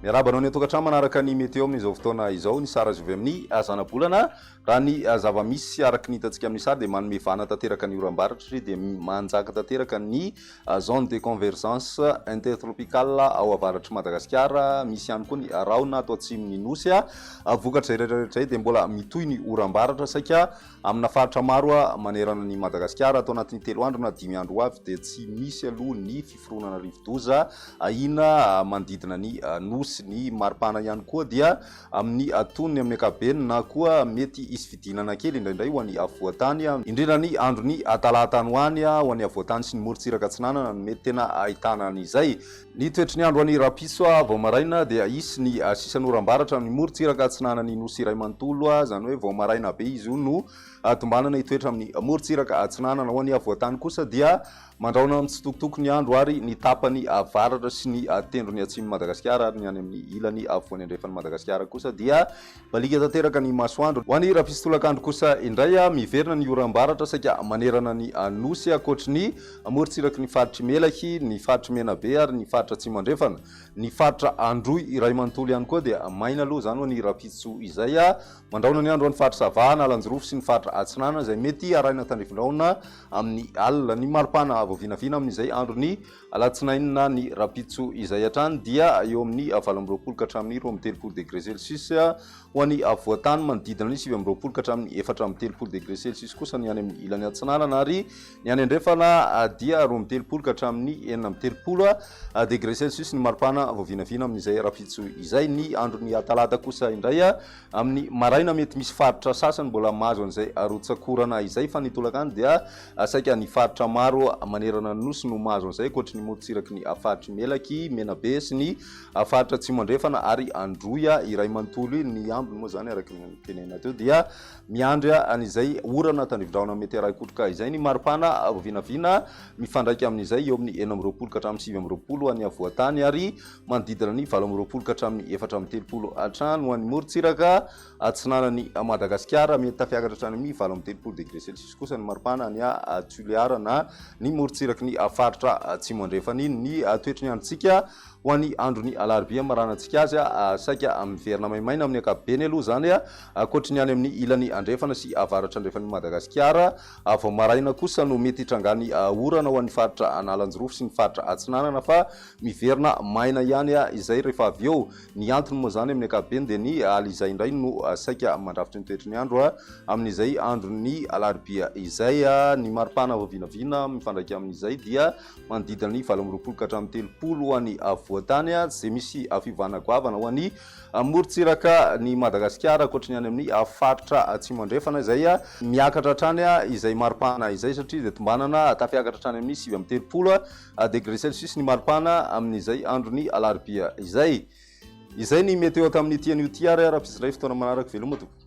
Miarahaba anao any an-tokantrano manaraka ny météo amin'izao fotoana izao. Ny sary azo avy amin'ny zanabolana. Raha ny zava-misy araka ny hitantsika amin'ny sary dia manome vahana tanteraka ny oram-baratra satria dia manjaka tanteraka ny zone de convergence intertropicale ao avaratr'i Madagasikara. Misy ihany koa ny rahona ato atsimon'ny Nosy. Vokatr'izay rehetra rehetra izay dia mbola mitohy ny oram-baratra saika amina faritra maro manerana an'i Madagasikara. Ato anatin'ny telo andro na dimy andro ho avy dia tsy misy aloha ny fiforonana rivodoza ahiana manodidina ny Nosy. Ny maripana ihany koa dia amin'ny antonony amin'ny ankapobeny na koa mety hisy fidinana kely indraindray ho an'ny afovoan-tany, indrindra ny andron'ny talata any ho any, ho an'ny afovoan-tany sy ny morontsiraka atsinanana no mety tena ahitana an'izay. Ny toetry ny andro any rahampitso vao maraina dia hisy ny sisan'oram-baratra amin'ny morontsiraka atsinanan'ny Nosy iray manontolo, izany hoe vao maraina be izy io no tombanana hitoetra amin'ny morontsiraka atsinanana. Ho an'ny afovoan-tany kosa dia Mandrahona mitsitokotoko ny andro ary ny tapany avaratra sy ny tendrony atsimon'i Madagasikara ary ny any amin'ny ilany afovoany andrefan'i Madagasikara kosa dia baliaka tanteraka ny masoandro. Ho an'ny rahampitso tolakandro kosa indray, miverina ny oram-baratra saika manerana ny Nosy ankoatry ny morontsiraky ny faritr'i Melaky, ny faritr'i Menabe ary ny faritra Atsimo Andrefana. Ny faritra Androy iray manontolo ihany koa dia maina aloha izany ho an'ny rahampitso izay. Mandrahona ny andro any faritra Sava, Analanjirofo sy ny faritra Atsinanana izay mety harahina tandrifindrahona amin'ny alina. Ny maripana vao vinavina amin'izay andron'ny alatsinainy na ny rahampitso izay hatrany dia eo amin'ny 28 ka hatramin'ny 32 degré celsius ho an'ny afovoan-tany, manodidina ny 29 ka hatramin'ny 34 degré celsius kosa ny any amin'ny ilany atsinanana ary ny any andrefana dia 32 ka hatramin'ny 36 degré celsius ny maripana vao vinavina amin'izay rahampitso izay. Ny andron'ny talata kosa indray Amin'ny maraina mety misy faritra sasany mbola mahazo an'izay rotsak'orana izay fa ny tolakandro dia saika ny faritra maro manerana ny Nosy no mahazo an'izay ankoatry ny morontsiraky ny faritr'i Melaky, Menabe sy ny faritra Atsimo Andrefana ary Androy iray manontolo. Ny ambiny moa izany araka ny notenenina teo dia miandry an'izay orana tandrivindrahona mety harahi-kotroka izay ny maripana vinavina mifandraika amin'izay eo amin'ny 26 ka hatramin'ny 29 any afovoan-tany ary manodidina ny 28 ka hatramin'ny 34 hatrany ho an'ny morontsiraka atsinanan'i Madagasikara. Mety tafiakatra hatrany amin'ny 38 degré celsius kosa ny maripana any Toliara na ny morontsiraky ny faritra atsimo andrefana iny. Ny toetry ny androntsika ho an'ny andron'ny alarobia hamaranantsika azy, saika miverina maimaina amin'ny ankapobeny aloha izany, ankoatry ny any amin'ny ilany andrefana sy avaratra andrefan'i Madagasikara. Vao maraina kosa no mety hitrangan'ny orana ho an'ny faritra Analanjirofo sy ny faritra Atsinanana fa Miverina maina ihany izay rehefa avy eo. Ny antony moa izany amin'ny ankapobeny dia ny alizay indray no saika mandrafitra ny toetry ny andro amin'izay andron'ny alarobia izay. Ny maripana vao vinavina mifandraika amin'izay dia manodidina ny 28 ka hatramin'ny 30 ho an'ny afovoan-tany, izay misy fiovana goavana ho an'ny morontsiraka ny Madagasikara ankoatry ny any amin'ny faritra atsimo andrefana izay miakatra hatrany izay maripana izay satria dia tombanana tafiakatra hatrany amin'ny 39 Degré celsius ny maripana amin'izay andron'ny alarobia izay. Izay ny meteo tamin'ity anio ity ary rahampitso indray fotoana manaraka. Veloma tompoko.